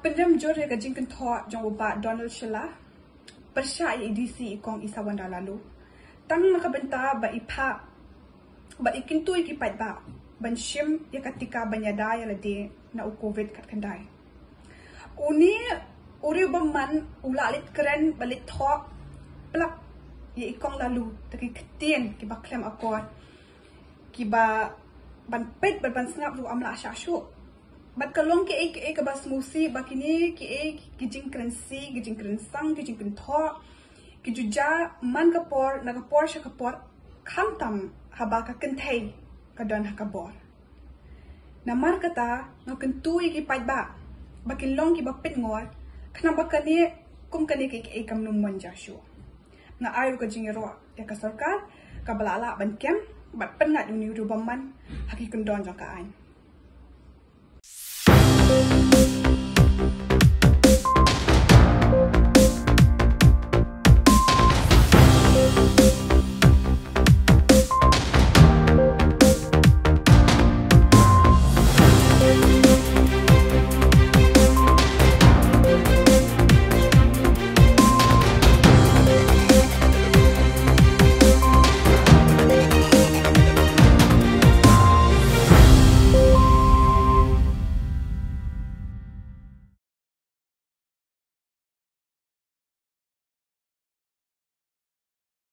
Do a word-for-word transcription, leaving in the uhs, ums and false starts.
Pynrem jur ïa ka jingkynthoh jong u Bah Donald Shylla pyrshah ïa i D C i Kong Isawanda Laloo, tang na ka bynta ba i phah, ba i kyntu ïa ki paidbah ban shim ïa ka tika ban ïada ïa lade na u Covid khatkhyndai. Une u riewbymman u la leit kren, ba leit thoh plak ïa i Kong Laloo da ki ktien kiba khlem akor, kiba ban peit bad ban sngap ruh ym lah shah shuh. Bad ka long kiei kiei kaba sngewsih ba kine kiei ki jingkren sih, ki jingkren sang, ki jingkynthoh ki ju jia man ka por na ka por sha ka por, khamtam haba ka kynthei ka don ha ka bor. Namar kata nga kyntu ïa ki paidbah ba kin long kiba pynngor, khnang ba kane, kum kane kiei kiei kam nym mon jia shuh. Nga ai ruh ka jingïaroh ïa ka sorkar kaba lah lah ban kem bad pynngat ïa une u riewbymman ha ki kyndon jong ka aiñ.